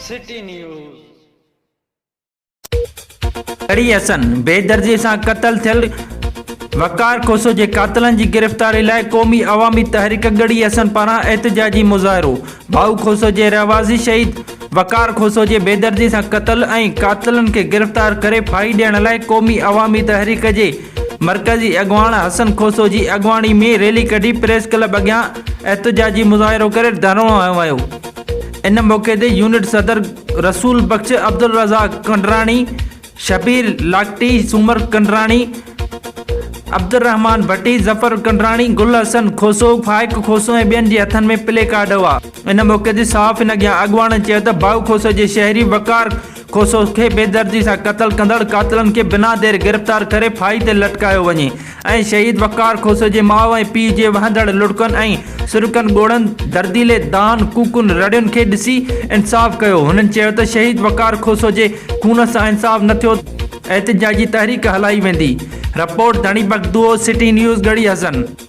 City news. Garhi Hassan بيدردي سان قتل ٿيل وقار کوسو جي قاتلن جي گرفتاري لاء قومي عوامي تحريڪ ڳڙهي حسن پاران احتجاجي مظاهرو، ڀائو کوسو جي رهواسي شهيد وقار کوسو جي بيدردي سان قتل ۽ قاتلن کي گرفتار ڪري ڦاهي ڏيڻ لاء قومي عوامي تحريڪ جي مرڪزي اڳواڻ حسن کوسو جي اڳواڻي ۾ ريلي ڪڍي پريس ڪلب اڳيان احتجاجي مظاهرو ڪري ڌرڻو هنيو ويو. ان موقعي تي يونٽ صدر رسول بخش، عبدالرزاق ڪنڊراڻي، شبير لاکٽي، سومر ڪنڊراڻي، عبدالرحمان ڀٽي، ظفر ڪنڊراڻي، گل حسن کوسو، فائق کوسو ۽ ٻين جي هٿن ۾ پلي ڪارڊ هئا. ان موقعي تي صحافين اڳيان اڳواڻن چيو ته ڀائو کوسو جي شهري وقار کوسو کي بيدردي سان قتل ڪندڙ قاتلن کي بنا دير گرفتار ڪري ڦاهي تي لٽڪايو وڃي ۽ شهيد وقار کوسو جي ماء ۽ پيء جي وهندڙ لڙڪن ۽ سرڪن ڳوڙهن، درديلي دانهن، ڪوڪن، رڙين کي ڏسي انصاف ڪيو. هنن چيو ته شهيد وقار کوسو جي خون سان انصاف نه ٿيو ته احتجاجي تحريڪ هلائي ويندي. رپورٽ، ڌڻي بخش دوهو، سٽي نيوز، ڳڙهي حسن.